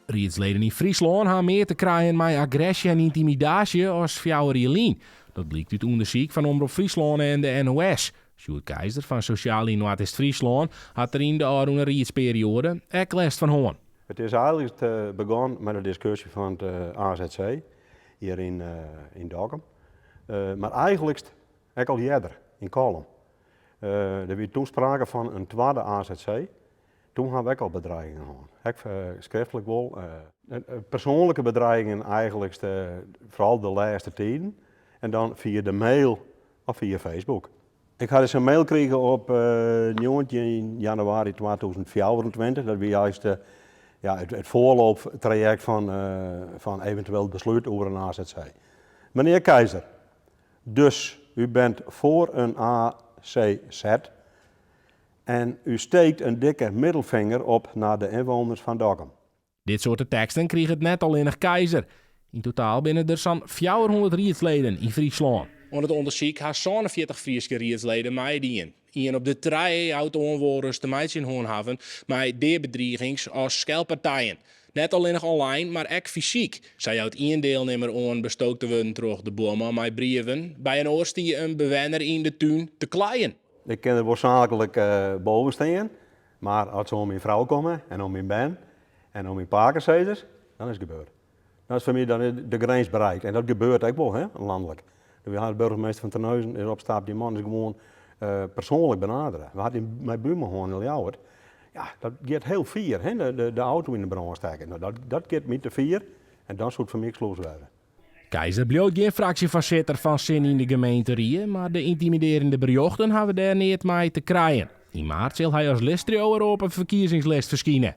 Riedsleden yn Fryslân ha mear te krijen mei agresje en yntimidaasje as 4 jier lyn. Dat blykt út ûndersyk fan Omrop Fryslân en de NOS. Sjoerd Keizer fan Sosjaal yn Noardeast-Fryslân hat der yn de ôfrûne riedsperioade ek lêst fan hân. It is eigentlik begûn mei de diskusje fan it AZC hjir yn Dokkum. Mar eigentlik ek al earder yn Kollum. Der wie toen sprake fan in twadde AZC. Toen ha we ek al bedreigingen hân. Ek skriftlik wol. Persoanlike bedreigingen eigentlik foaral de lêste tiden. En dan fia de mail of fia Facebook. Ik ha dus in mail krige op 19 januari 2024. Dat wie eins de, ja, it foarlooptrajekt fan eventueel beslút oer in AZC. Meneer Keizer, dus u bent voor een ACZ en u steekt een dikke middelvinger op naar de inwoners van Dokkum. Dit soarte teksten kriget net allinnich Keizer. Yn totaal binne der sa'n 400 riedsleden yn Fryslân. Oan it ûndersyk ha 47 Fryske riedsleden meidien. Ien op de trije jout oan wolris te meitsjen hân hawwen mei deabedrigings as skelpartijen. Net allinnich online, mar ek fysyk. Sa jout ien dielnimmer oan bestookt te wurden troch de buorman mei brieven. By in oar stie in bewenner yn de tún te kleien. Ik kin der wol saaklik boven stean, mar as se oan myn frou komme en oan myn bern en oan myn pakesizzers, dan is it gebeurd. Dan is foar my dan is de grins bereikt. En dat gebeurt ek wol, hè, lanlik. We ha de burgemeester fan Terneuzen is opstapt, dy man is gewoan persoanlik benadere. We ha it mei Buma hân yn Ljouwert. Ja, dat giet hiel fier, hè, de auto yn de brân stekke. No, dat giet my te fier en dan soe it foar my ek slûs wêze. Keizer bliuwt gjin fraksjefoarsitter fan sin yn de gemeenterie, mar de yntimidearjende berjochten hawwe dêr neat mei te krijen. Yn maart sil hy as listtriuwer op 'e ferkiezingslist ferskine.